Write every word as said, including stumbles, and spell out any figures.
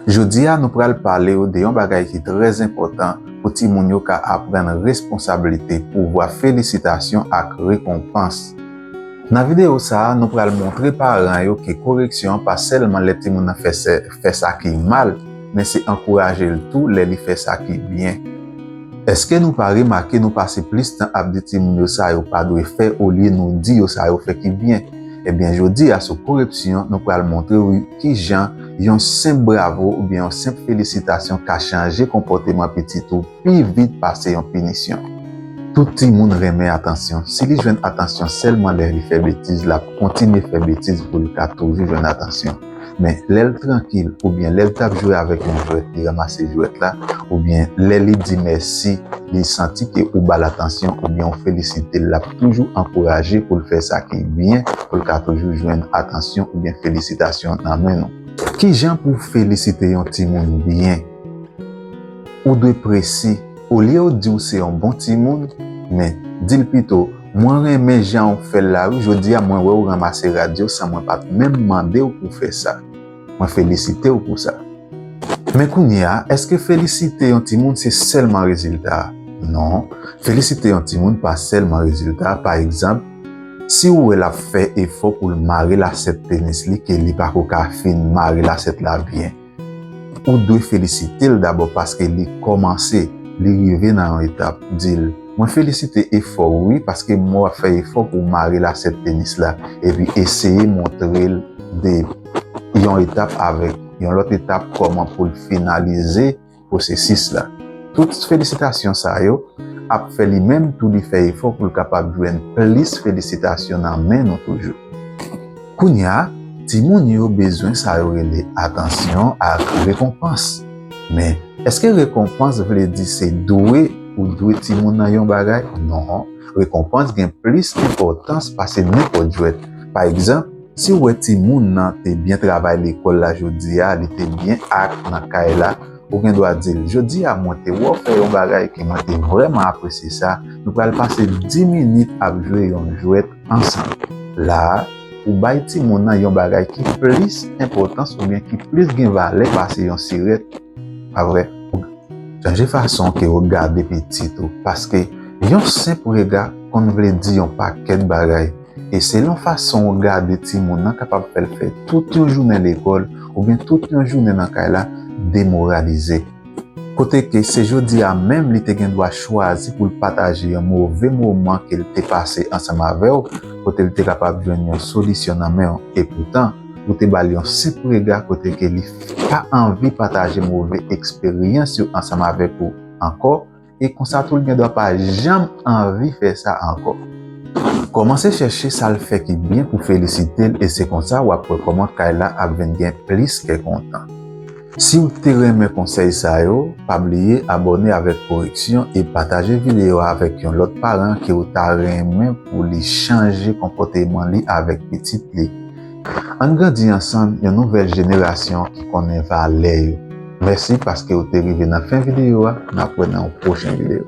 Jodi a, nou pral pale w de yon bagay ki trè enpòtan pou timoun yo ka aprann responsablite, pouvwa felisitasyon ak rekonpans. Nan videyo sa a, nou pral montre paran yo ke koreksyon an pa sèlman lè timoun nan fè sè- fè sa ki mal, men se ankouraje l tou lè li fè sa ki byen. Èske nou pa remake nou pase plis tan ap di timoun yo sa yo pa dwe fè olye nou di yo sa yo fè ki byen? Ebyen, jodi a sou koreksyon, nou pral montre w kijan yon senp bravo oubyen yon senp felisitasyon ka chanje konpòteman pitit ou pi vit pase yon pinisyon. Tout timoun renmen atansyon. Si li jwenn atansyon sèlman lè li fè betiz, l ap kontinye fè betiz pou l ka toujou jwenn atansyon. Men, lè l trankil, oubyen lè l t ap jwe avèk yon jwèt, li ranmase jwèt la, oubyen lè li di mèsi, li santi ke ou ba l atansyon, oubyen ou felisite l, l ap toujou ankouraje pou l fè sa ki byen, pou l ka toujou jwenn atansyon oubyen felisitasyon nan men nou. Kijan pou w felisite yon timoun byen? Ou dwe presi. Olye w di w se yon bon timoun, men di l pito, "Mwen renmen jan w fè l la wi, jodi a mwen wè w ranmase rad yo san mwen pa t menm mande w pou w fè sa. Mwen felisite w pou sa." Men kounye a, èske felisite yon timoun se sèlman rezilta a? Non. Felisite yon timoun pa sèlman rezilta a. Pa egzanp, si w wè l ap fè efò pou l mare lasèt tenis li, ke li pako ka fin mare lasèt la byen, ou dwe felisite l dabò paske li kòmanse, li rive nan yon etap. Di l, "Mwen felisite efò w wi, paske m wè w ap fè efò pou w mare lasèt tenis la, epi eseye montre l de yon etap avèk yon lòt etap kòman pou l finalize pwosesis la." Tout felisitasyon sa yo ap fè li menm tou li fè efò pou l kapab jwenn plis felisitasyon nan men nou toujou. Kounye a, timoun yo bezwen sa yo rele atansyon ak rekonpans. Men, èske rekonpans vle di se dwe ou dwe timoun nan yon bagay? Non, rekonpans gen plis enpòtans pase nenpòt jwèt. Pa egzanp, si w wè timoun nan te byen travay lekòl la jodi a, li te byen ak nan kay la, ou gen dwa di l, "Jodi a, mwen te wè w fè yon bagay ke mwen te vrèman apresye sa. Nou pral pase dis minit ap jwe yon jwèt ansanm." La a, ou bay timoun nan yon bagay ki plis enpòtans oubyen ki plis gen valè pase yon sirèt. Pa vre? Chanje fason ke w gade pitit ou, paske yon senp rega konn vle di yon pakèt bagay. E selon fason w gade timoun nan kapab fè l fè tout yon jounen lekòl oubyen tout yon jounen nan kay la demoralize. Kote ke se jodi a menm li te gen dwa chwazi pou l pataje yon move moman ke l te pase ansanm avè w, kote l te kapab jwenn yon solisyon nan men w. Epoutan, ou te ba l yon senp rega kote ke li pa anvi pataje move eksperyans yo ansanm avèk ou ankò, e konsa tou l gen dwa pa janm anvi fè sa ankò. Kòmanse chèche sa l fè ki byen pou felisite l, e se konsa w ap wè kòman kay la ap vin gen plis kè kontan. Si w te renmen konsèy sa yo, pa bliye abòne avèk koreksyon e pataje videyo a avèk yon lòt paran ke w ta renmen pou li chanje konpòteman li avèk pitit li. Ann grandi ansanm yon nouvèl jenerasyon ki konnen valè yo. Mèsi paske w te rive nan fen videyo a. N ap wè nan yon pwochen videyo.